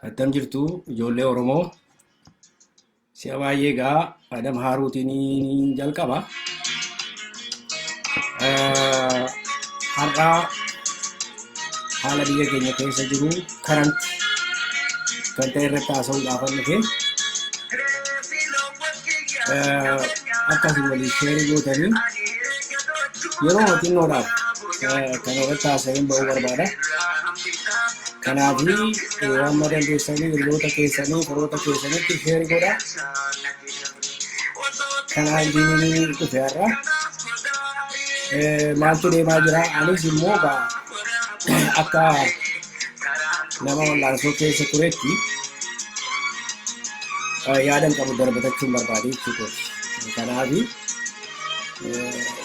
Attam jirtu ijoollee Oromoo? Si'a baay'ee egaa Adam Haaruutiin jalqaba. Har'aa haala biyya keenya keessa jiru current kan ta'e irratti haasa'uudhaaf dhufe. Akkasii waliin share gootanii yeroo xinnoodhaaf kan irratti haasa'een ba'uu barbaada. Kanaaf amma dandeessanii hiriyoota keessanii, firoota keessanitti share godhaa. Kanaaf dhufe har'a. Maaltu deemaa jira? Anis immoo akka nama wal'aansoo keessa turetti yaadan qabu darbatachuun barbaade jechuudha. Kanaaf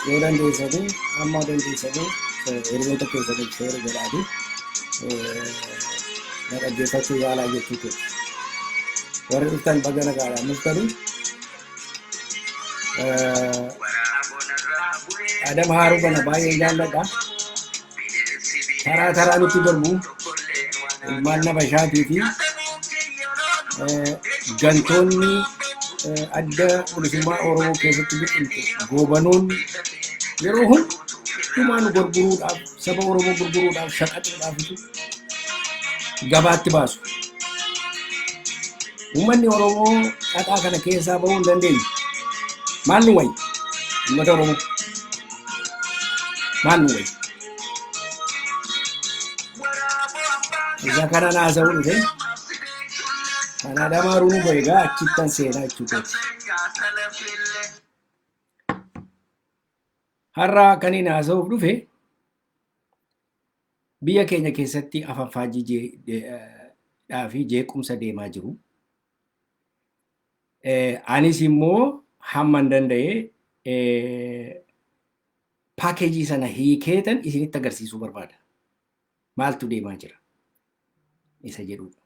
yoo dandeessanii, amma dandeessanii, hiriyoota keessaniif share godhaati na dhaggeeffachuu yaalaa jechuudha. Warri dhuftan baga nagaadhaan dhuftanii. Adam Haaruu kana baay'ee jaalladha. Taraa taraa nutti darbu ilmaan nama ishaatii fi gantoonni Adda Bilisummaa Oromoo keessatti biqilte goobanoonni yeroo hundumaa nu gurguruudhaaf, saba Oromoo gurguruudhaaf, shaqaxuudhaaf gabaatti baasu. Uummanni Oromoo xaxaa kana keessaa bahuu hin dandeenye. Maal nu wayya? Uummata Oromoo. Maal nu wayya? Isa kana naasa'uu dhufe. Kan Adamaa Ruunuu bahe egaa achittan seenaa jechuudha. Har'a kan inni haasa'uuf dhufe biyya keenya keessatti afanfaajii fi jeequmsa deemaa jiru. Anis immoo hamman danda'e package sana hiikeetan isinitti agarsiisuu barbaada. Maaltu deemaa jira? Isa jedhudha.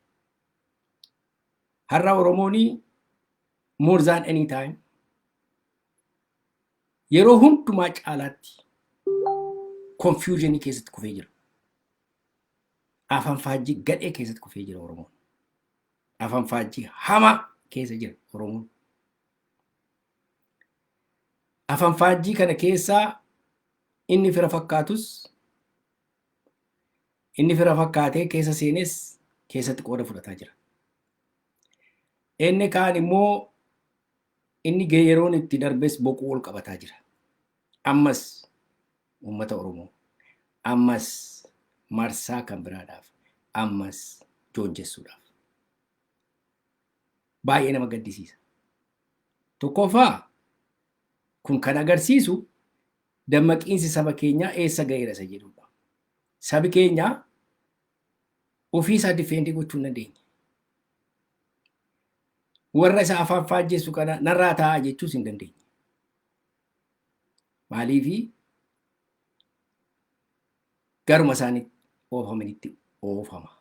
Har'a Oromoon more than any time, yeroo hundumaa caalaatti confusionii keessatti kufee jira. Afaan faajjii gadhee keessatti kufee jira Oromoon. Afaan faajjii hamaa keessa jira Oromoon. Afaan faajjii kana keessaa inni fira fakkaatus, inni fira fakkaatee keessa seenes keessatti qooda fudhataa jira. Inni kaan immoo inni yeroon itti darbes boquu ol qabataa jira. Ammas uummata Oromoo ammas marsaa kan biraadhaaf ammas joonjessuudhaaf. Baay'ee nama gaddisiisa. Tokkoffaa, kun kan agarsiisu dammaqiinsi saba keenyaa eessa ga'eera isa jedhudha. Sabi keenya ofii isaa defend gochuu hin dandeenye. Warra isa afaan faajjessu kana narraa taa'aa jechuus hin dandeenye. Maaliifi? Garuma isaanitti oofamanitti oofama.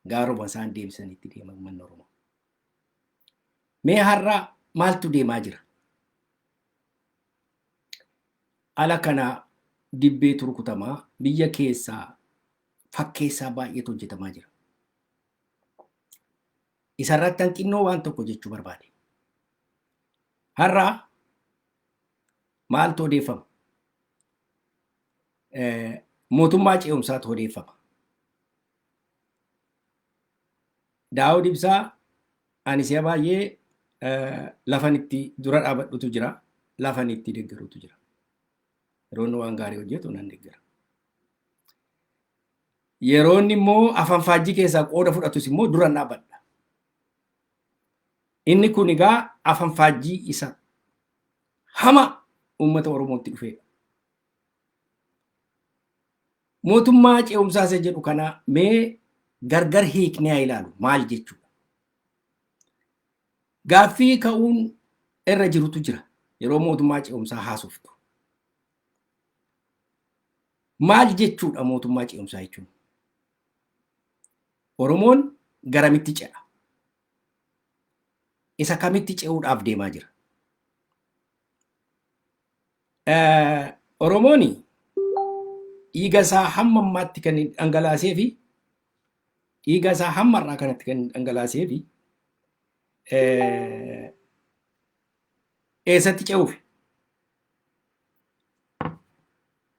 Garuma isaan deemsanitti deema uummanni Oromoo. Mee har'a maaltu deemaa jira? Ala kana dibbeetu rukutamaa, biyya keessaa fakkeessaa baay'eetu hojjetamaa jira. Isarratti hanqinnoo waan tokko jechuu barbaade. Har'a maaltu odeeffama? Mootummaa ce'umsaatu odeeffama. Daawud Ibsaa ani si'a baay'ee lafan itti dura dhaabadhutu jira, lafan itti deeggarutu jira. Yeroo inni waan gaarii hojjetu nan deeggara. Yeroo inni immoo afaan faajjii keessaa qooda fudhatus immoo dura dhaabbadha. Inni kun egaa afaan faajjii isa hama uummata Oromootti dhufedha. Mootummaa ce'umsaa isa jedhu kana mee gargar hiiknee haa ilaalu, maal jechuudha. Gaaffii ka'uun irra jirutu jira yeroo mootummaa ce'umsaa haasoftu. Maal jechuudha mootummaa ce'umsaa jechuun? Oromoon Garamitti ce'a? Isa kamitti ce'uudhaaf deemaa jira? Oromoon dhiiga isaa hamma ammaatti kan dhangalaasee fi dhiiga isaa hamma irraa kanatti kan dhangalaasee fi eessatti ce'uuf?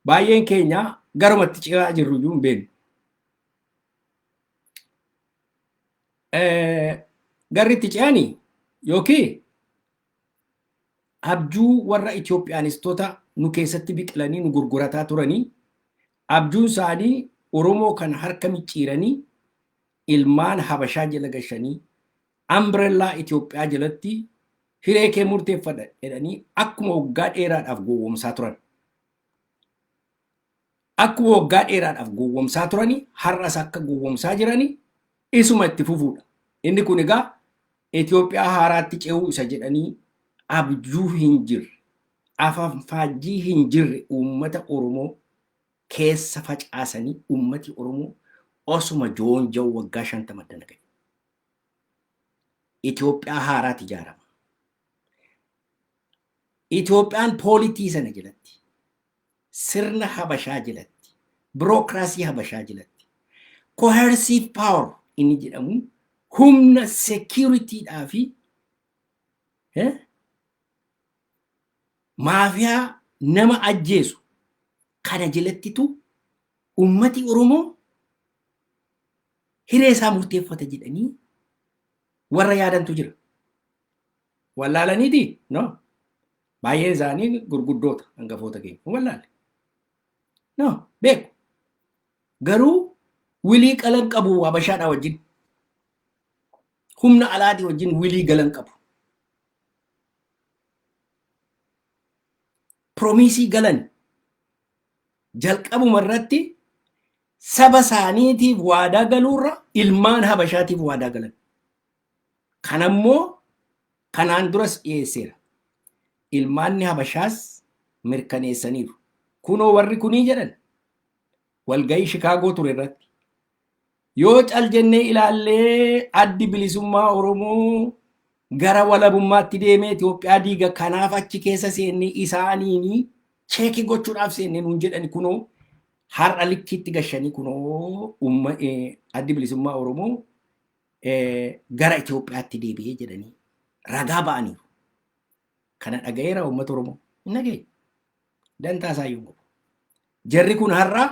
Baay'een keenya garumatti ce'aa jirru iyyuu hin beeknu. Garri itti ce'anii yookiin abjuu warra Itoophiyaanistoota nu keessatti biqilanii nu gurgurataa turanii, abjuun isaanii Oromoo kan harka micciiranii ilmaan Habashaa jala gashanii umbrella Itoophiyaa jalatti hiree kee murteeffadha jedhanii akkuma waggaa dheeraadhaaf gowwoomsaa turan. Akkuma waggaa dheeraadhaaf gowwoomsaa turanii har'as akka gowwoomsaa jiranii isuma itti fufuudha. Inni kun egaa Itoophiyaa haaraatti ce'uu isa jedhanii abjuu hin jirre, afanfaajjii hin jirre uummata Oromoo keessa facaasanii uummati Oromoo osuma joonja'u waggaa 50 dana ga'e. Itoophiyaa haaraatti ijaarama. Itoophiyaan polity sana jalatti, sirna Habashaa jalatti, bureaucracy Habashaa jalatti, coercive power inni jedhamu humna securitydhaa fi maafiyaa nama ajjeesu kana jalattitu ummati Oromoo hiree isaa murteeffata jedhanii warra yaadantu jira. Wallaalaniiti? No. Baay'een isaanii gurguddoota, hangafoota keenya. Wallaalle. No, beeku. Garuu wilii qalan qabu Habashaadhaa wajjin. Humna alaatii wajjin wilii galan qabu. Promise galan jalqabuma irratti saba isaaniitiif waadaa galuurra ilmaan Habashaatiif waadaa galan. Kanammoo kanaan duras dhiyeesseera. Ilmaanni Habashaas mirkaneessaniiru. Kunoo warri kunii jedhan walgahii Shikaagoo ture irratti. Yoo cal jennee ilaallee Addi Bilisummaa Oromoo gara walabummaatti deemee Itoophiyaa diiga, kanaaf achi keessa seennee isaaniin check gochuudhaaf seennee nuun jedhani, kunoo har'a likkiitti gashanii kunoo Addi Bilisummaa Oromoo gara Itoophiyaatti deebi'ee jedhanii ragaa ba'aniiru. Kana dhaga'eera uummata Oromoo? Hin dhageenye. Dantaa isaa iyyuu hin qabu. Jarri kun har'a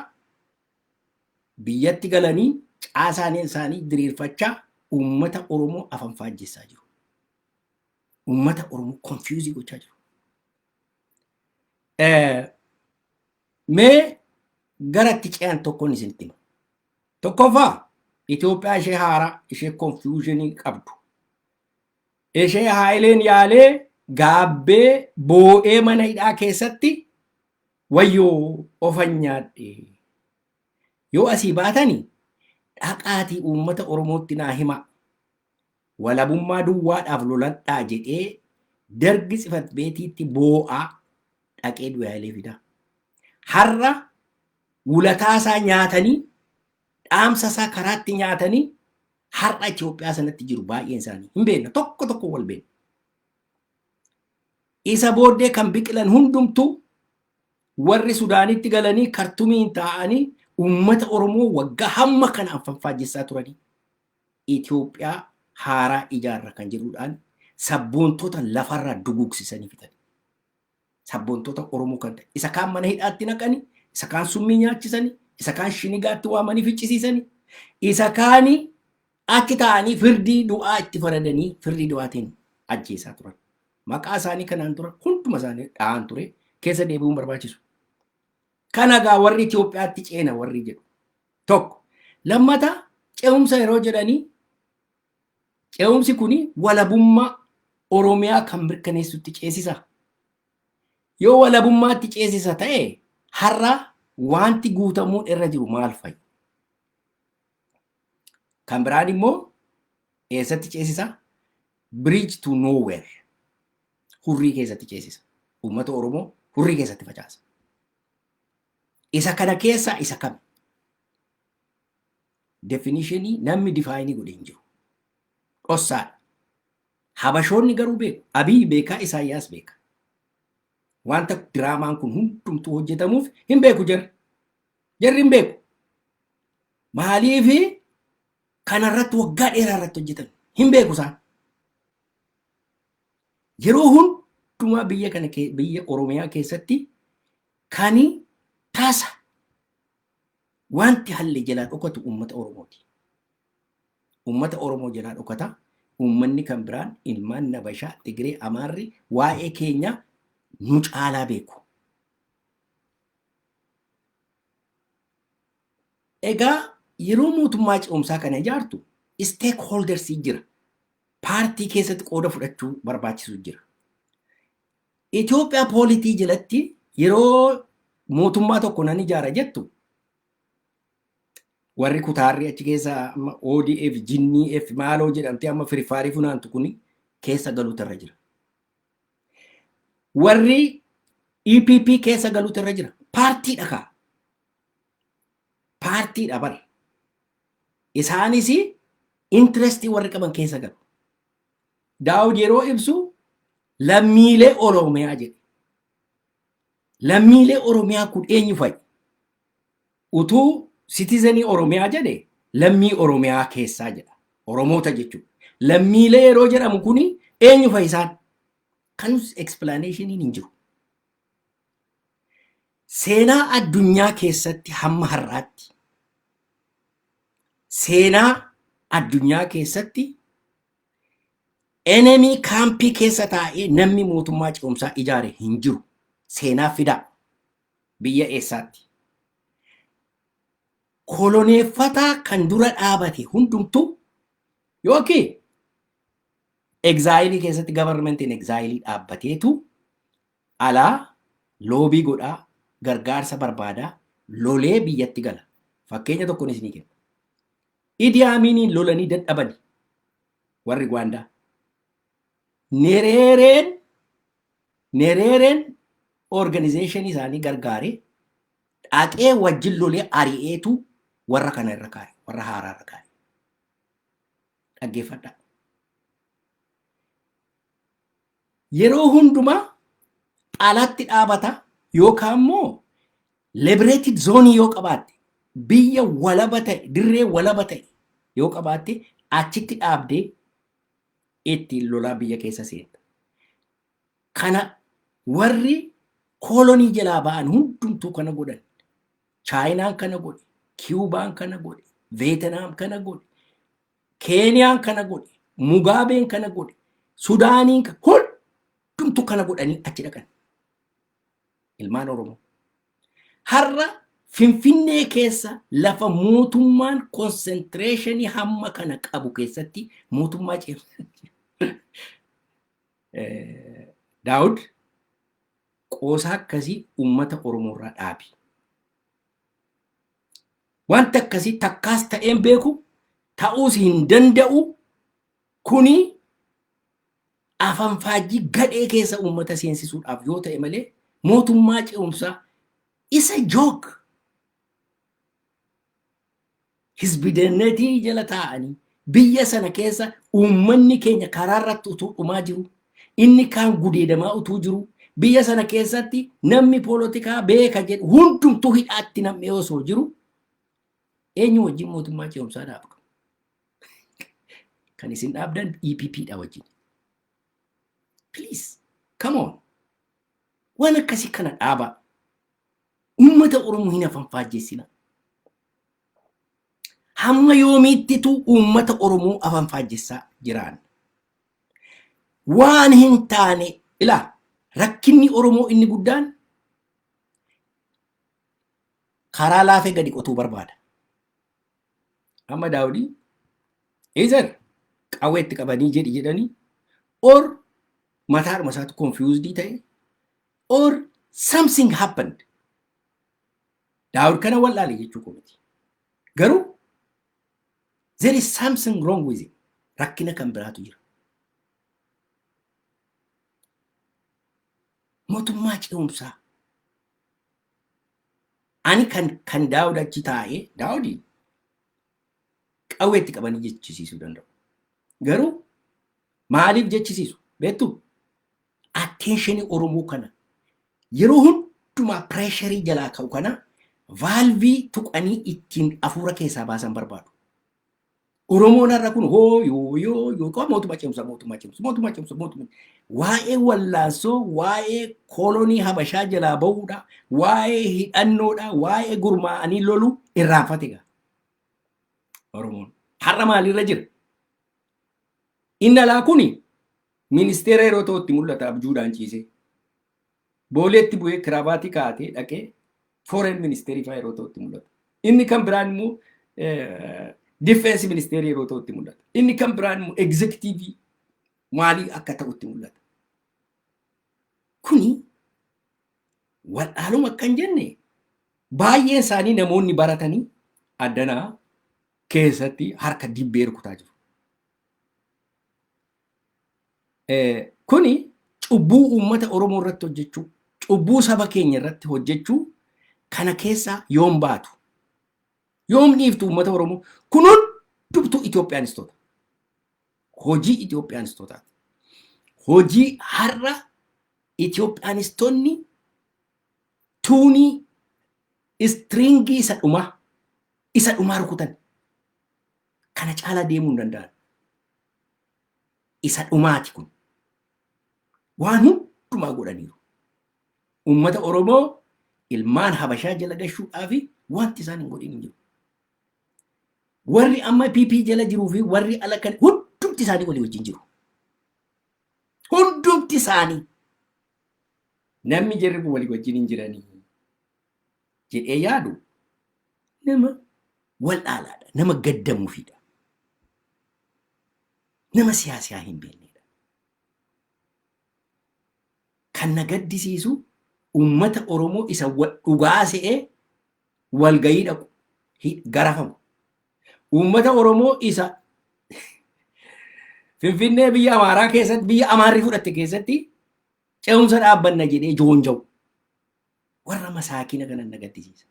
biyyatti galanii caasaan isaanii diriirfachaa uummata Oromoo afaan faajjessaa jiru. Uummata Oromoo confuse gochaa jiru. Mee gara itti ce'an tokkoon isinitti hima. Tokkoffaa, Itoophiyaa ishee haaraa, ishee confusion qabdu. Ishee Haayileen yaalee gaabbee boo'ee mana hidhaa keessatti wayyoo ofan nyaadhe. Yoo asii baatanii dhaqaatii uummata Oromootti naa himaa. Walabummaa duwwaadhaaf loladhaa jedhee Dargi tsifat beetiitti boo'aa dhaqee du'e Haayilee Fidaa. Har'a wulataa isaa nyaatanii, dhaamsa isaa karaatti nyaatanii har'a Itoophiyaa sanatti jiru baay'een isaanii. Hin beekna, tokko tokko wal beekna. Isa booddee kan biqilan hundumtuu warri Sudaanitti galanii Kartumiin taa'anii uummata Oromoo waggaa hamma kana afaan turanii Itoophiyaa haaraa ijaarra kan jedhuudhaan sabboontota lafarraa dugugsisanii fixan. Sabboontota Oromoo kan ta'e isa kaan mana hidhaatti naqanii, isa kaan summii nyaachisanii, isa kaan shinigaatti waamanii ficcisiisanii, isa kaanii achi taa'anii firdii du'aa itti faradanii firdii du'aatiin ajjeesaa turan. Maqaa isaanii kanaan dura hunduma isaanii dha'aan ture, keessa deebi'uun barbaachisu. Kana gaa warri Itoophiyaatti ceena warri jedhu. Tokko. Lammata, ce'umsa yeroo jedhanii ce'umsi kuni walabummaa Oromiyaa kan mirkaneessutti ceesisa. Yoo walabummaatti ceesisa ta'e har'a wanti guutamuun irra jiru maal fa'i? Kan biraan immoo eessatti ceesisa? Bridge to nowhere. Hurrii keessatti ceesisa. Uummata Oromoo hurrii keessatti facaasa. Isa kana keessaa isa kami? Definition namni define godhe hin jiru. Dhossaadha. Habashoonni garuu beeku. Abiy beekaa, Isaayyaas beeka. Wanta diraamaan kun hundumtuu hojjetamuuf hin beeku jarri. Jarri hin beeku. Maaliifi kanarratti waggaa dheeraa irratti hojjetan hin beeku isaan. Yeroo hundumaa biyya kana, biyya Oromiyaa keessatti kan tasa wanti halli jalaa dhokatu uummata Oromooti. Uummata Oromoo jalaa dhokata. Uummanni kan biraan, ilmaan Nabashaa, Tigree, Amaarri waa'ee keenya nu caalaa beeku. Egaa yeroo mootummaa ce'umsaa kana ijaartu stakeholdersii jira. Paartii keessatti qooda fudhachuu barbaachisu jira. Itoophiyaa polity jalatti yeroo mootummaa tokko nan ijaara jettu, warri kutaarri achi keessa amma ODF, Jinnii F maaloo jedhamtee amma firfaarii funaantu kuni keessa galuutu irra jira. Warri EPP keessa galuutu irra jira. Paartiidha kaa. Paartiidha bara. Isaanis interestii warri qaban keessa galu. Daawud yeroo ibsu lammiilee Oromiyaa jedhe. Lammiilee Oromiyaa kun eenyu fa'i? Utuu citizenii Oromiyaa jedhe, lammii Oromiyaa keessaa jedha. Oromoota jechuudha. Lammiilee yeroo jedhamu kuni eenyu fa'i isaan? Kanus explanationiin hin jiru. Seenaa addunyaa keessatti hamma har'aatti, seenaa addunyaa keessatti enemy campii keessa taa'ee namni mootummaa ce'umsaa ijaare hin jiru. Seenaa fidaa biyya eessaatti? Koloneeffataa kan dura dhaabate hundumtuu yookiin exileii keessatti governmentiin exileii dhaabbateetu alaa lobby godhaa, gargaarsa barbaadaa, lolee biyyatti gala. Fakkeenya tokkoon isinii kenna. Idi Aminiin lolanii dadhabani warri Ugaandaa. Nereereen organizationii isaanii gargaaree dhaqee wajjin lolee ari'eetu warra kana irra kaa'e, warra haaraa irra kaa'e. Dhaggeeffadhaa. Yeroo hundumaa alatti dhaabata yookaan immoo liberated zoneii yoo qabaatte, biyya walaba ta'e, dirree walaba ta'e yoo qabaatte, achitti dhaabdee ittiin lolaa biyya keessa seenta. Kana warri kolonii jalaa ba'an hundumtuu kana godhan. Chaayinaan kana godhe, Kiyuubaan kana godhe, Veetinaam kana godhe, Keeniyaan kana godhe, Mugaabeen kana godhe, Sudaaniin hundumtuu kana godhanii achi dhaqan. Ilmaan Oromoo. Har'a Finfinnee keessa lafa mootummaan concentrationii hamma kana qabu keessatti mootummaa ce'umsaa. Daawud, qoosaa akkasii uummata Oromoo irraa dhaabi. Wanta akkasii takkaas ta'een beeku, ta'uus hin danda'u. Kuni afanfaajjii gadhee keessa uummata seensisuudhaaf yoo ta'e malee mootummaa ce'umsaa isa joke. Hizbidannetii jala taa'anii biyya sana keessa uummanni keenya karaa irratti utuu dhumaa jiru, inni kaan gudeedamaa utuu jiru, biyya sana keessatti namni poolotikaa beeka jedhu hundumtuu hidhaatti nam'ee osoo jiru, eenyu wajjin mootummaa ce'umsaa dhaabdu? Kan isin dhaabdan EPP dha wajjin. Please, come on. Waan akkasii kana dhaabaa. Uummata Oromoo hin afanfaajjeessina. Hamma yoomiittitu uummata Oromoo afanfaajjessaa jiraan? Waan hin taane ilaa, rakkinni Oromoo inni guddaan karaa laafee gadi qotuu barbaada. Amma Daawudii either qawwee itti qabanii jedhi jedhanii, or mataadhuma isaatu confused ta'e, or something happened. Daawud kana wallaale jechuu koo miti. Garuu there is something wrong with him. Rakkina kan biraatu jira. Mootummaa ce'umsaa. Ani kan Daawud achi taa'ee, Daawudi qawwee itti qabanii jechisiisuu danda'u. Garuu maaliif jechisiisu beektu? Attention Oromoo kana yeroo hundumaa pressure jalaa ka'u kana valve tuqanii ittiin hafuura keessaa baasan barbaadu. Oromoon har'a kun hoo yoo yoo yoo qaba, mootummaa cimsa, mootummaa cimsa, mootummaa cimsa, mootummaa, waa'ee wallaansoo, waa'ee kolonii Habashaa jalaa bahuudha, waa'ee hidhannoodha, waa'ee gurmaa'anii lolu irraanfate gaa. Oromoon har'a maalirra jira? Inni alaa kuni ministeera yeroo ta'utti mul'ata, abjuudhaan ciisee. Booleetti bu'ee kirabaatii kaa'atee dhaqee foreign ministeerii fa'aa yeroo ta'utti mul'ata. Inni kan biraan immoo defense ministeerii yeroo ta'utti mul'ata. Inni kan biraan immoo executive maalii akka ta'utti mul'ata. Kuni wal'aaluma akka hin jenne, baay'een isaanii namoonni baratanii addanaa keessatti harka dibbee rukutaa jiru. Kuni cubbuu uummata Oromoo irratti hojjechuu, cubbuu saba keenya irratti hojjechuu kana keessaa yoom baatu? Yoom dhiiftu uummata Oromoo? Kun hundumtuu Itoophiyaanistoota. Hojii Itoophiyaanistootaati. Hojii har'a Itoophiyaanistoonni tuunii string isa dhumaa rukutan. Kana caalaa deemuu hin danda'an. Isa dhumaati kun. Waan hundumaa godhaniiru. Uummata Oromoo ilmaan Habashaa jala gashuudhaaf wanti isaan hin godhin hin jiru. Warri amma PP jala jiruu fi warri ala kan hundumti isaanii walii wajjin jiru. Hundumti isaanii. Namni jarri kun walii wajjin hin jiranii jedhee yaadu nama wal'aalaadha. Nama gaddamuufidha. Nama siyaasaa hin beeknedha. Kan na gaddisiisu uummata Oromoo isa dhugaa se'ee walgayii dhaqu garafamu. Uummata Oromoo isa Finfinnee biyya Amaaraa keessatti, biyya Amaarri fudhatte keessatti ce'umsa dhaabbanna jedhee joonja'u. Warra masaakina kana na gaddisiisa.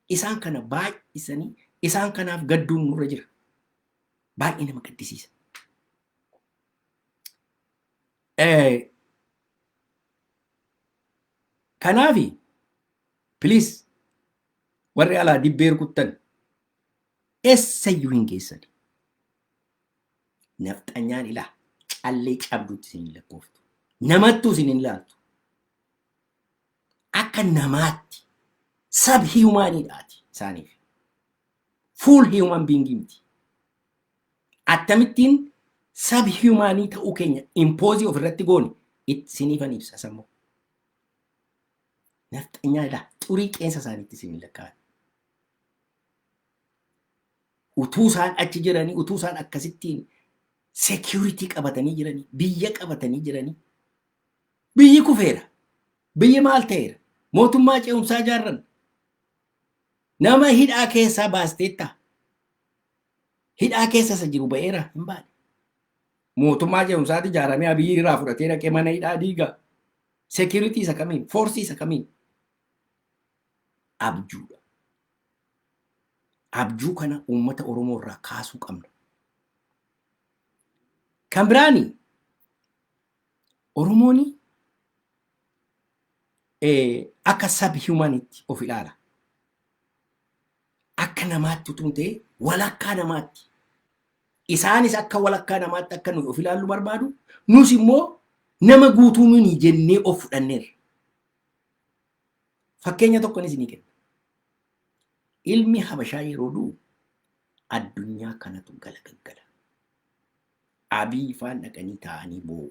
Isaan kana baay'isanii isaan kanaaf gadduun nurra jira. Baay'ee nama gaddisiisa. Kanaafi please, warri alaa dibbee rukuttan eessayyuu hin geessani. Nafxanyaan ilaa callee cabduutti isin hin lakkooftu. Namattuu isin hin ilaaltu. Akka namaatti sub humaniidhaati isaaniif. Full human being miti. Akkamittiin sub humanii ta'uu keenya impose ofirratti goone isiniifan ibsa sammuu. Nafxanyaa ilaa xurii qeensa isaaniitti isin hin lakkaa'an. Utuu isaan achi jiranii, utuu isaan akkasittiin security qabatanii jiranii, biyya qabatanii jiranii. Biyyi kufeera. Biyyi maal ta'eera? Mootummaa ce'umsaa ijaarran. Nama hidhaa keessaa baasteetta. Hidhaa keessa isa jiru ba'eera hin baane. Mootummaa ce'umsaati ijaaramee Abiyyi irraa fudhatee dhaqee mana hidhaa diiga. Security isa kamiin? Force isa kamiin? Abjuudha. Abjuu kana uummata Oromoo irraa kaasuu qabna. Kan biraani, Oromoon akka sub humanitti of ilaala. Akka namaatti utuu hin ta'e walakkaa namaatti. Isaanis akka walakkaa namaatti akka nuyi of ilaallu barbaadu. Nus immoo nama guutuu nuni jennee of fudhanneerra. Fakkeenya tokko isinii kenna. Ilmi Habashaa yeroo du'u addunyaa kanatu galagaggala. Abiy faan dhaqanii taa'anii boo'u.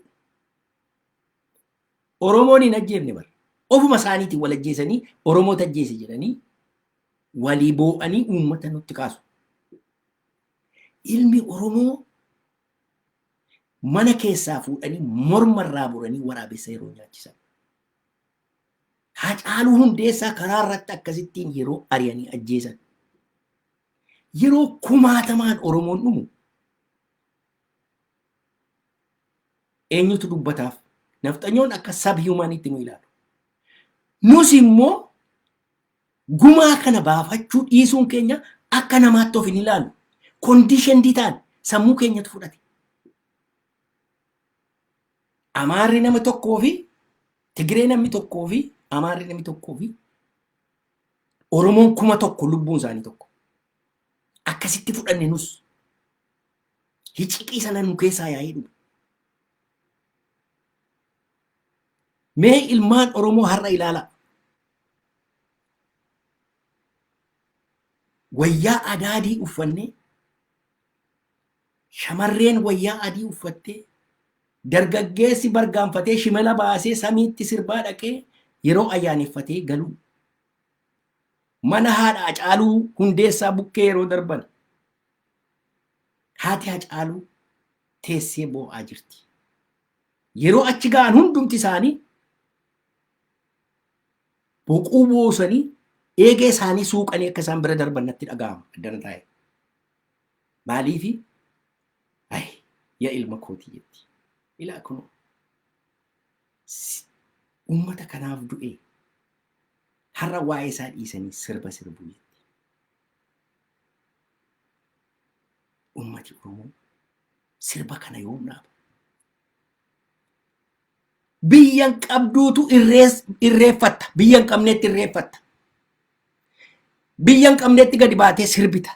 Oromoon hin ajjeefne bara. Ofuma isaaniitiin wal ajjeesanii Oromoota ajjeese jedhanii walii boo'anii uummata nutti kaasu. Ilmi Oromoo mana keessaa fuudhanii morma irraa muranii waraabessa yeroo nyaachisan. Hacaaluu Hundeessaa karaa irratti akkasittiin yeroo ari'anii ajjeesan. Yeroo kumaatamaan Oromoon dhumu eenyutu dubbataaf? Nafxanyoon akka sub humanitti nu ilaalu. Nus immoo gumaa kana baafachuu dhiisuun keenya akka namaatti of hin ilaalu. Conditioned ta'an sammuu keenyatu fudhate. Amaarri nama tokkoo fi Tigiree namni tokkoo fi Amaarri namni tokkoo fi Oromoon 1000 lubbuun isaanii tokko. Akkasitti fudhanne nus. Hiciqii sana nu keessaa yaa'ee dhume. Mee ilmaan Oromoo har'a ilaalaa. Wayyaa adaadii uffannee, shamarreen wayyaa adii uffattee, dargaggeessi bargaanfatee shimala baasee samiitti sirbaa dhaqee yeroo ayyaaneffatee galuu. Mana haadha Hacaaluu Hundeessaa bukkee yeroo darban haati Hacaaluu teessee boo'aa jirti. Yeroo achi ga'an hundumti isaanii boquu buusanii eegee isaanii suuqanii akka isaan bira darban natti dhaga'ama addana taa'e. Maaliifi? Ay, yaa ilma kootii jetti. Ilaa kunoo uummata kanaaf du'ee har'a waa'ee isaa dhiisanii sirba sirbuu jetti. Uummati Oromoo sirba kana yoom dhaaba? Biyyan qabduutu irreeffatta. Biyya hin qabnetti irreeffatta. Biyya hin qabnetti gadi baatee sirbita.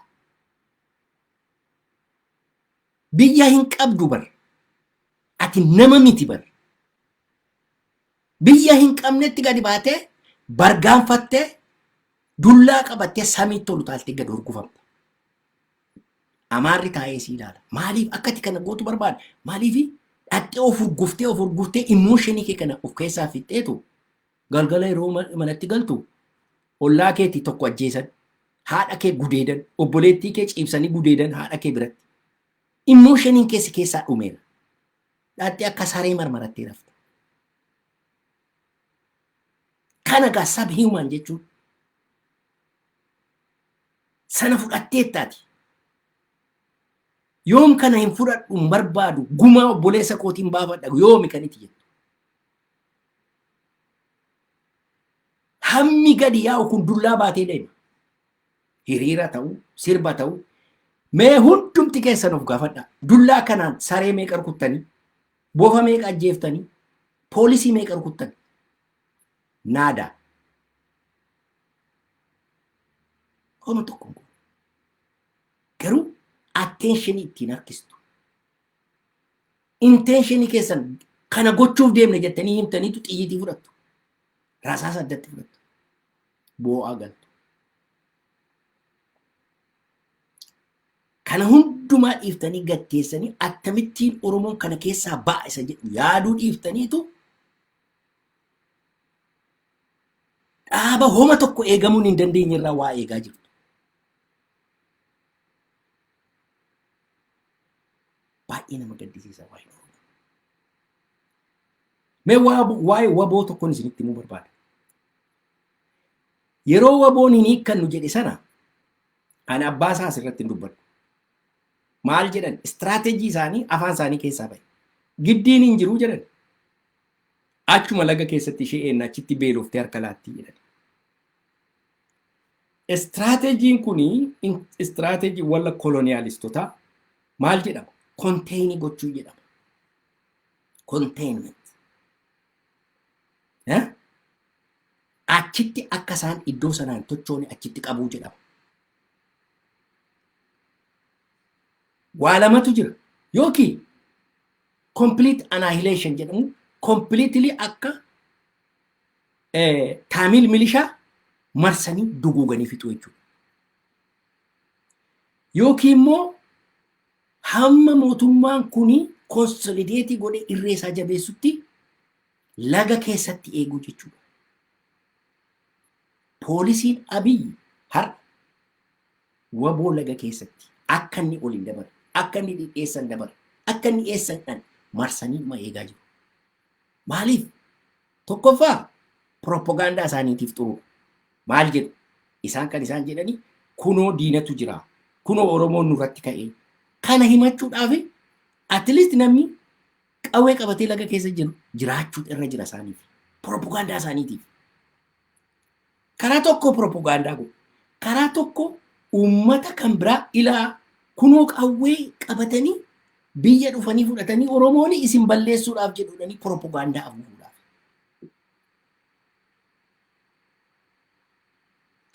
Biyya hin qabdu bar. Ati nama miti bar. Biyya hin qabnetti gadi baatee bargaanfattee dullaa qabattee samiitti ol utaaltee gad hurgufamta. Amaarri taa'ee si ilaala. Maaliif akka ati kana gootu barbaada? Maaliif dhaqxee of hurguftee of hurguftee emotionii kee kana of keessaa fixxeetu galgala yeroo manatti galtu ollaa keetii tokko ajjeesan, haadha kee gudeedan, obboleettii kee ciibsanii gudeedan haadha kee biratti. Emotioniin kee si keessaa dhumeera. Dhaqxee akka saree marmarattee rafta. Kana gaa sub-human jechuun sana fudhatteettaati. Yoom kana hin fudhadhu hin barbaadu gumaa obboleessa kootiin baafadha yoomi kan itti jettu. Hammi gadi yaa'u kun dullaa baatee deema. Hiriira ta'u, sirba ta'u, mee hundumti keessan of gaafadha. Dullaa kanaan saree meeqa rukuttanii, bofa meeqa ajjeeftanii, poolisii meeqa rukuttanii. Naadaa. Homa tokko hin goone. Garuu attentionii ittiin harkistu. Intentionii keessan kana gochuuf deemne jettanii himtaniitu xiyyiitii fudhattu. Rasaasa addatti fudhattu. Boo'aa galtu. Kana hundumaa dhiiftanii gatteessanii akkamittiin Oromoon kana keessaa ba'a isa jedhu yaaduu dhiiftaniitu dhaaba homa tokko eegamuun hin dandeenye irraa waa eegaa jirtu. Baay'ee nama gaddisiisa waa'ee Oromoo. Mee waa'ee waboo tokkoon isinitti himuu barbaada. Yeroo waboon hin hiikkannu jedhe sana ani abbaa isaa asirratti hin dubbadhu. Maal jedhan? Istiraateejii isaanii afaan isaanii keessaa bahe. Giddiin hin jiru jedhan. Achuma laga keessatti ishee eenna achitti beeloftee harka laattii jedhan. Istiraateejiin kun istiraateejii walla koloniyaalistotaa maal jedhama? Konteenii gochuu jedhama. Containment. Achitti akka isaan iddoo sanaan tochoone achitti qabuu jedhama. Waa lamatu jira. Yookiin complete annihilation jedhamu completely akka Taamiil milishaa marsanii duguuganii fixuu jechuudha. Yookiin immoo hamma mootummaan kun konsolideetii godhee irree isaa jabeessutti laga keessatti eeguu jechuudha. Poolisiin Abiy har'a waboo laga keessatti akka inni ol hin dabarre, akka inni dhidheessa hin dabarre, akka inni eessa hin dhanne marsanii dhuma eegaa jiru. Maaliif? Tokkoffaa pirooppogaandaa isaaniitiif xuruudha. Maal jedhu? Isaan kan isaan jedhani kunoo diinatu jira. Kunoo Oromoon nurratti ka'ee. Kana himachuudhaaf at least namni qawwee qabatee laga keessa jiru jiraachuu irra jira isaaniif. Pirooppogaandaa isaaniitiif. Karaa tokko pirooppogaandaa godhu. Karaa tokko uummata kan biraa ilaa kunoo qawwee qabatanii Biyya dhufanii fudhatanii Oromoon isin balleessuudhaaf jedhudhanii propagaandaa afuufuudhaaf.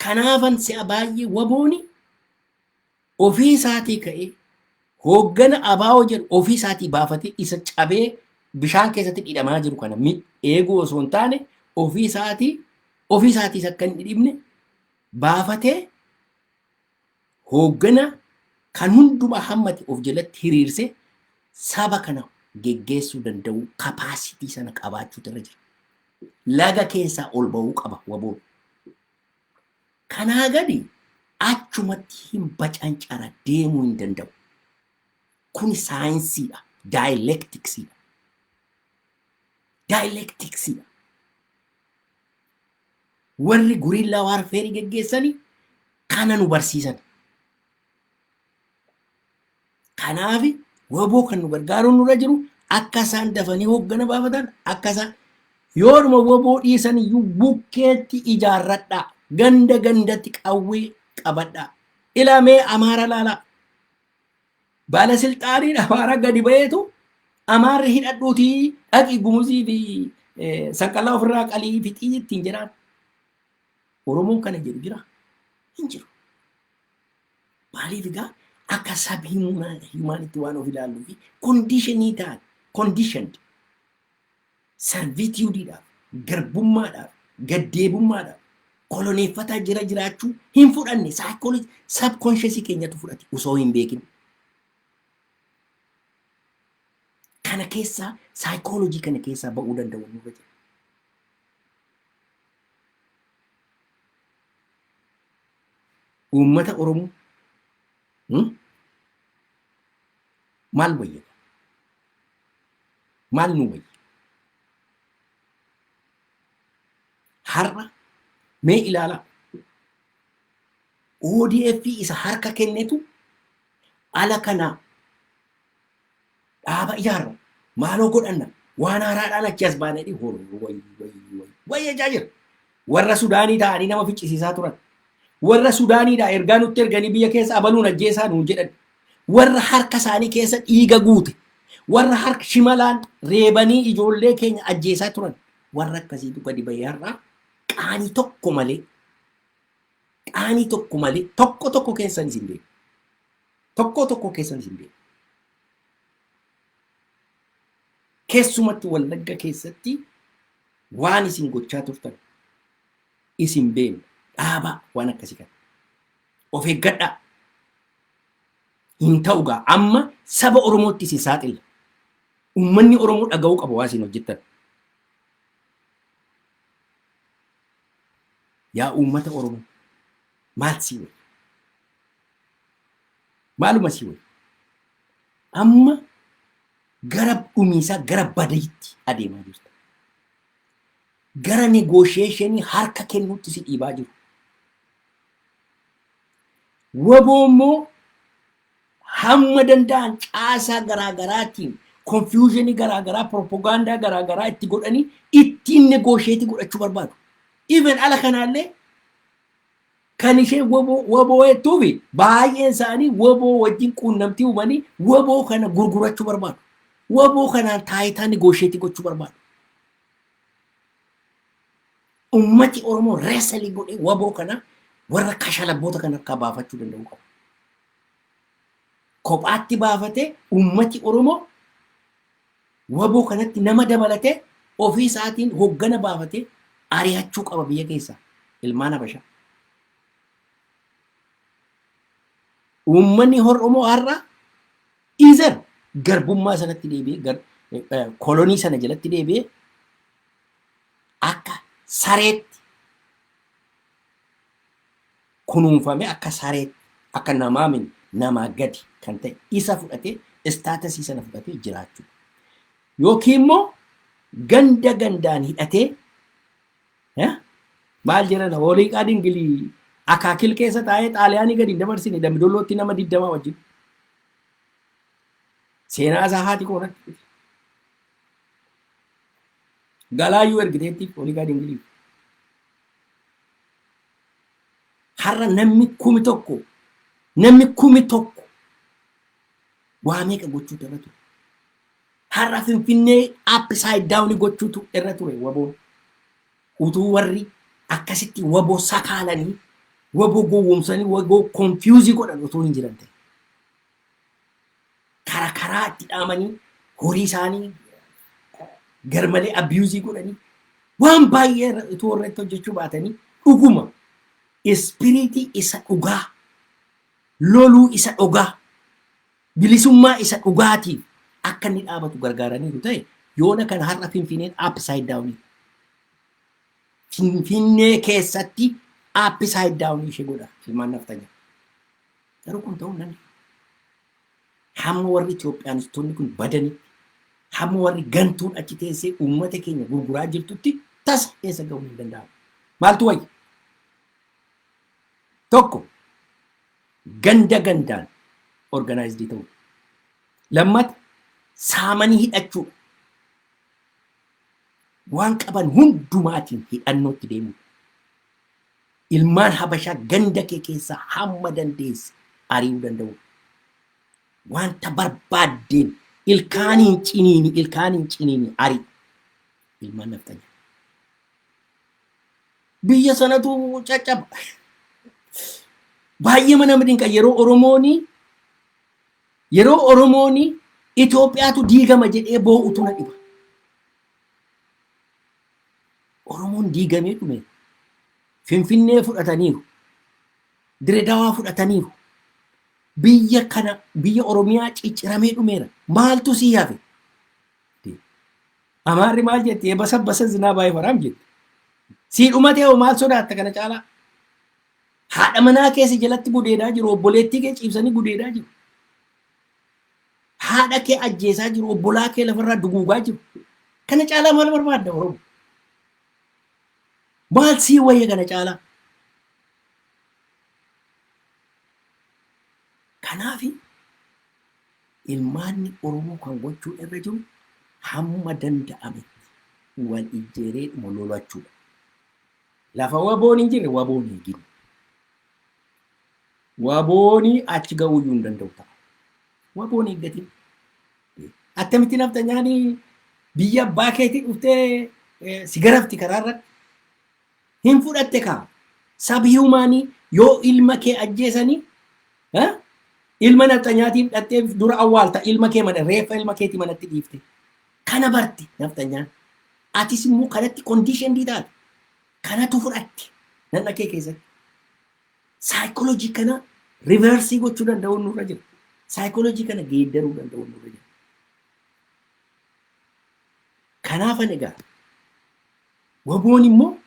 Kanaafan si'a baay'ee WBOni ofii isaatii ka'ee hooggana ABO jedhu ofii isaatii baafatee isa cabee bishaan keessatti dhidhamaa jiru kana eeguu osoo hin taane, ofii isaatiis akka hin dhidhibne baafatee hooggana kan hundumaa hammate of jalatti hiriirsee saba kana geggeessuu danda'u capacity sana qabaachuutu irra jira. Laga keessaa ol ba'uu qaba WBOn. Kanaa gadi achumatti hin bacancara, deemuu hin danda'u. Kuni saayinsiidha. Dialecticsiidha. Dialecticsiidha. Warri guerrilla warfare geggeessanii kana nu barsiisan. Kanaaf WBO kan nu gargaaruun nurra jiru akka isaan dafanii hooggana baafatan, akka isaan yoodhuma WBO dhiisan iyyuu bukkeetti ijaarradhaa. Ganda gandatti qawwee qabadhaa. Ilamee Amaara laalaa. Baalasilxaaniin Amaara gadi ba'eetu Amaarri hidhadhuutii dhaqi Gumuzii fi Sanqallaa ofirraa qalii fixii ittiin jedhaan. Oromoon kana jedhu jira? Hin jiru. Maaliif egaa akka sub humanitti waan of ilaalluu fi conditionii ta'an, conditioned servitudeiidhaaf, garbummaadhaaf, gaddeebummaadhaaf, koloneeffataa jira jiraachuu hin fudhanne. Psychology subconsciousii keenyatu fudhate osoo hin beekin. Kana keessaa, psychology kana keessaa ba'uu danda'u nurra jira. Uummata Oromoo maal wayya? Maal nu wayya? Har'a mee ilaalaa. ODF isa harka kennetu ala kana dhaaba ijaarra. Maaloo godhanna? Waan haaraadhaan achi as baanee wayi wayi wayi wayi jechaa jira. Warra Sudaanii ta'anii nama ficcisiisaa turan. Warra Sudaaniidhaa ergaa nutti erganii biyya keessa abaluun ajjeesaa nuun jedhan. Warra harka isaanii keessa dhiiga guute. Warra harka shimalaan reebanii ijoollee keenya ajjeesaa turan. Warra akkasiitu gadi bahee har'aa qaanii tokko malee, qaanii tokko malee, tokko tokko keessan isin beeku. Tokko tokko keessan isin beeku. Keessumatti Wallagga keessatti waan isin gochaa turtan isin beekna. Dhaabaa waan akkasii kana. Of eeggadhaa. Hin ta'u gaa, amma saba Oromootti isin saaxilla. Uummanni Oromoo dhaga'uu qaba waa isin hojjettan. Yaa uummata Oromoo, maal sii wayya? Maaluma sii wayya? Amma gara dhumiisaa, gara badiitti adeemaa jirta. Gara negotiationii harka kennuutti si dhiibaa jiru. WBO immoo hamma danda'an caasaa garaagaraatiin, confusionii garaagaraa, propagaandaa garaagaraa itti godhanii ittiin negotiate godhachuu barbaadu. Even ala kanaallee kan ishee WBO jettuufi baay'een isaanii WBO wajjin quunnamtii uumanii WBO kana gurgurachuu barbaadu. WBO kanaan taayitaa negotiate gochuu barbaadu. Ummati Oromoo wrestle godhee WBO kana warra kashalabboota kana harkaa baafachuu danda'uu qaba. Kophaatti baafatee ummati Oromoo WBO kanatti nama dabalatee ofii isaatiin hoggana baafatee ari'achuu qaba biyya keessaa ilmaan Habashaa. Uummanni Oromoo har'a either garbummaa sanatti deebi'ee, kolonii sana jalatti deebi'ee akka sareetti kunuunfamee, akka sareetti, akka namaa min namaa gadi kan ta'e isa fudhatee, statusii sana fudhatee jiraachuu. Yookiin immoo ganda gandaan hidhatee, maal jedhan, Hooliiqaa Dingilii akaakil keessa taa'ee Xaaliyaanii gadi hin dabarsine Dambidollootti nama 20 wajjin. Seenaa isaa haati koonatti. Galaayyuu ergiteetti Hooliiqaa Dingilii. Har'a namni 1000, namni 1000 Waa meeqa gochuutu irra ture. Har'a Finfinnee upside down gochuutu irra ture WBOn. Utuu warri akkasitti WBO sakaalanii, WBO gowwoomsanii, WBO confuse godhan utuu hin jiran ta'e. Karaa karaa itti dhaamanii, horii isaanii garmalee abuse godhanii, waan baay'ee utuu irratti hojjechuu baatanii, dhuguma spirit isa dhugaa, loluu isa dhugaa, bilisummaa isa dhugaatiif akka inni dhaabatu gargaaraniiru ta'e, yoona kana har'a Finfinneen upside down. Finfinnee keessatti upside down ishee godha ilmaan naftanyaa. Garuu kun ta'uu hin danda'u. Hamma warri Itoophiyaanistoonni kun badanitti, hamma warri gantuun achi teessee uummata keenya gurguraa jirtutti, tasa eessa ga'uun hin danda'amu. Maaltu wayya? Tokko, ganda gandaan organized ta'uu. Lammata, saamanii hidhachuudha. Waan qaban hundumaatiin hidhannootti deemuu. Ilmaan Habashaa ganda kee keessaa hamma dandeesse ari'uu danda'u. Wanta barbaaddeen ilkaaniin ciniini, ilkaaniin ciniini ari. Ilmaan nafxanyaa. Biyya sanatu caccaba. Baay'ee nama dinqa, yeroo Oromooni Itoophiyaatu diigama jedhee boo'utu na dhiba. Oromoon diigamee dhume. Finfinnee fudhataniiru. Diredawaa fudhataniiru. Biyya kana, biyya Oromiyaa cicciramee dhumeera. Maaltu sii hafe? Amaarri maal jetti? የበሰበሰ ዝናብ አይፈራም jetti. Sii dhumatee hoo maal sodaatta kana caalaa? Haadha manaa keessa jalatti gudeedaa jiru, obboleettii kee ciibsanii gudeedaa jiru. Haadha kee ajjeesaa jiru, obbolaa kee lafarraa duguugaa jiru. Kana caalaa maal barbaadda, Oromo? Maal sii wayya kana caalaa? Kanaaf ilmaanni Oromoo kan gochuu irra jiru hamma danda'ametti wal ijjeeree dhuma lolachuudha. Lafa WBOn hin jirre WBOn eegin. WBOni achi ga'uuyyuu hin danda'u ta'a. WBOn eeggatin. Attamitti nafxanyaanii biyya abbaa keetii dhuftee si garafti karaa irratti? Hin fudhatte kaa. Sabi human yoo ilma kee ajjeesanii, ilma nafxanyaatiif dhattee dura awwaalta, ilma kee mana, reeffa ilma keetii manatti dhiifte. Kana barti nafxanyaan. Atis immoo kanatti condition taate. Kanatu fudhatte nanna kee keessatti. Saayikoolojii kana reverse gochuu danda'u nurra jira. Saayikoolojii kana geeddaruu danda'u nurra jira. Kanaafan egaa WBOn immoo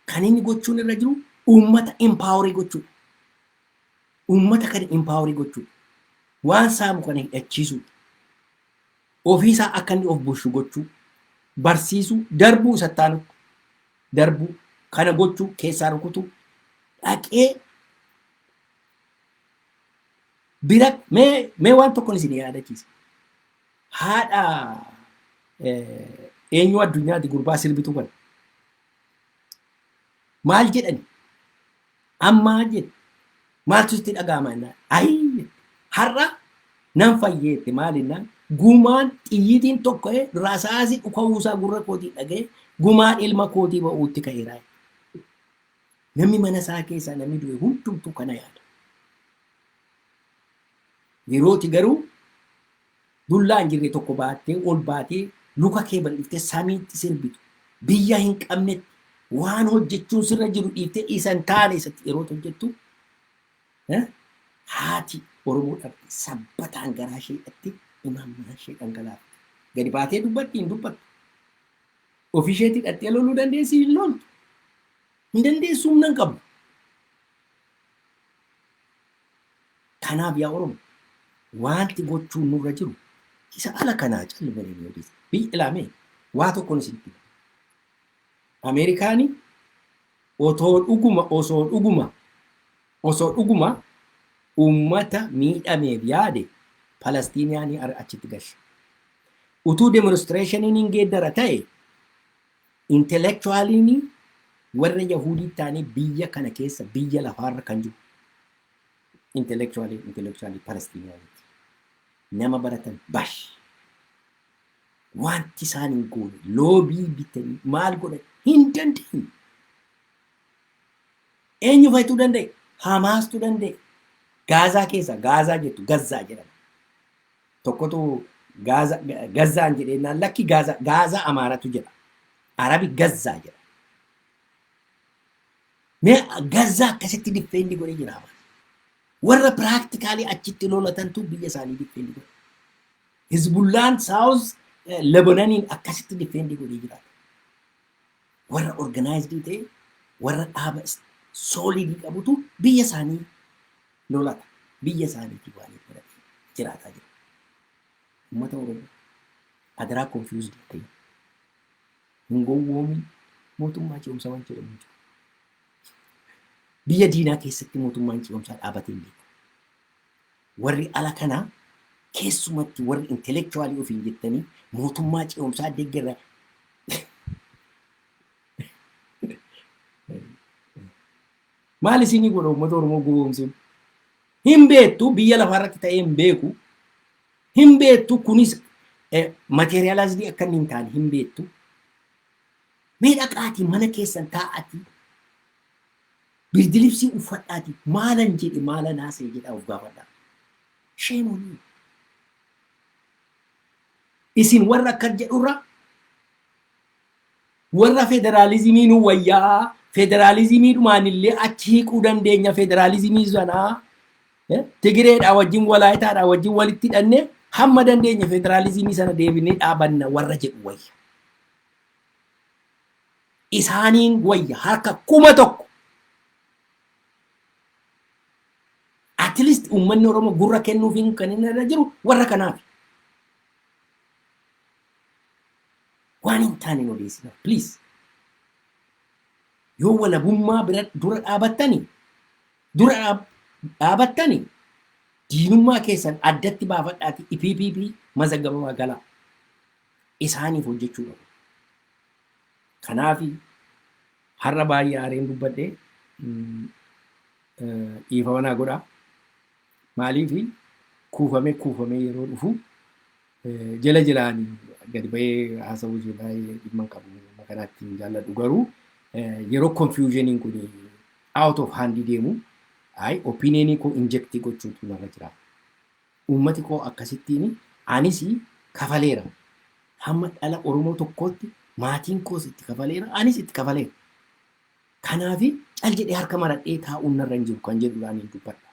kan inni gochuun irra jiru uummata empower gochuudha. Uummata kana empower gochuudha. Waan saamu kana hidhachiisuudha. Ofiisaa akka inni of bulchu gochuu, barsiisuu, darbuu isattaanutti darbuu, kana gochuu, keessaa rukutuu, dhaqee bira. Mee waan tokkon isin yaadachiisa. Haadha eenyu addunyaati gurbaa sirbitu kana. Maal jedhani? Ammaa jedhe. Maaltu sitti dhaga'ama jennaan? Ayi, har'a nan fayyeette. Maal jennaan, gumaan xiyyiitiin tokko rasaasi dhuka'uusaa gurra kootii dhaga'e, gumaan ilma kootii ba'uutti ka'eera. Namni mana isaa keessaa namni du'e hundumtuu kana yaada. Yerooti garuu dullaa hin jirre tokko baattee ol baatee luka kee bal'iftee samiitti sirbitu, biyya hin qabnetti waan hojjechuun sirra jiru dhiiftee isa hin taane isatti yeroo hojjettu, haati Oromoo dhabde sabbataan garaa ishee hidhatte imammaan ishee dhangalaafte. Gadi baatee dubbatti hin dubbattu. Ofii isheetii hidhattee loluu dandeessi? Hin loltu. Hin dandeessu, humna hin qabdu. Kanaaf yaa Oromoo, wanti gochuun nurra jiru isa ala kanaa calli malee ni odeessa. Biyya ilaamee waa tokkoon isinitti hima. Ameerikaani otoo dhuguma osoo dhuguma osoo dhuguma uummata miidhameef yaade Palestiiniyaanii achitti gashe. Utuu demonstrationiin hin geeddara ta'e, intellectualiin warra Yahudii ta'anii biyya kana keessa, biyya lafaarra kan jiru intellectually Palestiniyaaniiti. Nama baratan bash. Wanti isaan hin goone, lobby bitanii maal godhan hin dandeenye. Eenyu fayituu danda'e? Hamaastu danda'e. Gaazaa keessa, Gaazaa jettu, Gazzaa jedhama. Tokkotu Gazzaan jedheenaan, lakki, Gaazaa, Gaazaa Amaaratu jedha. Arabi Gazzaa jedha. Mee Gazzaa akkasitti defend godhee jira Hamaas. Warra practically achitti lolatantu biyya isaanii defend godhe. Hizbullaan South Lebanoniin akkasitti defend godhee jiraata. Warra organized ta'e, warra dhaaba solid qabutu biyya isaanii lolata. Biyya isaaniitii waan godhatee jiraataa jira. Uummata Oromoo, adaraa, confused ta'e. Hin gowwoomin. Mootummaa ce'umsaa waan jedhamu hin jiru. Biyya diinaa keessatti mootummaan ce'umsaa dhaabatee hin beeku. Warri ala kanaa, keessumatti warri intellectual ofiin jettanii mootummaa ce'umsaa deeggarra. Maal isinii godha uummata Oromoo gowwoomsuun? Hin beektu, biyya lafaarratti ta'ee hin beeku. Hin beektu, kunis materialized akka inni hin taane hin beektu. Mee dhaqaatii mana keessan taa'atii, birdilibsii uffadhaatii, maalan jedhe, maalan haasa'e jedhaa of gaafadhaa. Shame on you. Isin warra akkas jedhurra warra federaalizimii nu wayyaa, federaalizimii dhumaan illee achi hiiquu dandeenya, federaalizimii sanaa Tigireedhaa wajjin, Walaayitaadhaa wajjin walitti hidhannee hamma dandeenye federaalizimii sana deebinee dhaabanna warra jedhu wayya. Isaaniin wayya harka 1000. At least uummanni Oromoo gurra kennuufiin kan inni irra jiru warra kanaaf. Waan hin taane hin odeessina. Please. Yoo walabummaa bira dura dhaabattani, dura dhaabattani, diinummaa keessan addatti baafadhaati EPPP mazaggabamaa galaa. Isaaniif hojjechuu qabu. Kanaaf har'a baay'ee aareen dubbadhee dhiifama naa godhaa. Maaliif, kuufamee kuufamee yeroo dhufu jala jalaan gadi ba'ee haasawuu ishee baay'ee dhimma hin qabu. Kanaatti hin jaalladhu, garuu yeroo confusioniin kun out of hand deemu, ay, opinionii koo inject gochuutu narra jira. Uummati koo akkasittiin anis kafaleera. Hamma dhala Oromoo tokkootti maatiin koos itti kafaleera, anis itti kafaleera. Kanaaf cal jedhee harka maradhee taa'uun narra hin jiru kan jedhuudhaan hin dubbadha.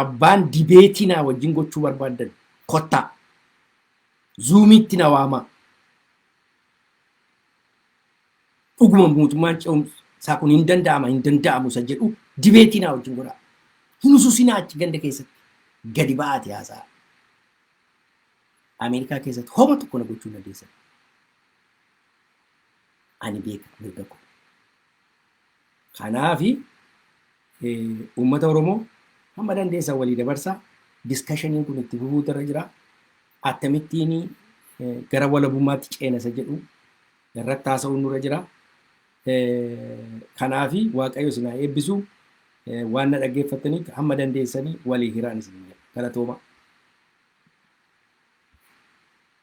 Abbaan debate naa wajjin gochuu barbaaddan kottaa. Zoomiitti na waamaa. Dhuguma mootummaan ce'umsaa kun hin danda'ama, hin danda'amu isa jedhu debate naa wajjin godhaa. Hin ususinaa, achi ganda keessatti gadi ba'aati haasa'a. Ameerikaa keessatti homa tokko na gochuu hin dandeessan. Ani beeka mirga koo. Kanaafi uummata Oromoo, hamma dandeessan walii dabarsaa. Discussioniin kun itti fufuutu irra jira. Akkamittiin gara walabummaatti ceena isa jedhu irratti haasa'uun nurra jira. Kanaafi Waaqayyo isin haa eebbisu. Waan na dhaggeeffattaniif hamma dandeessanii walii hiraan isin jedha. Galatooma.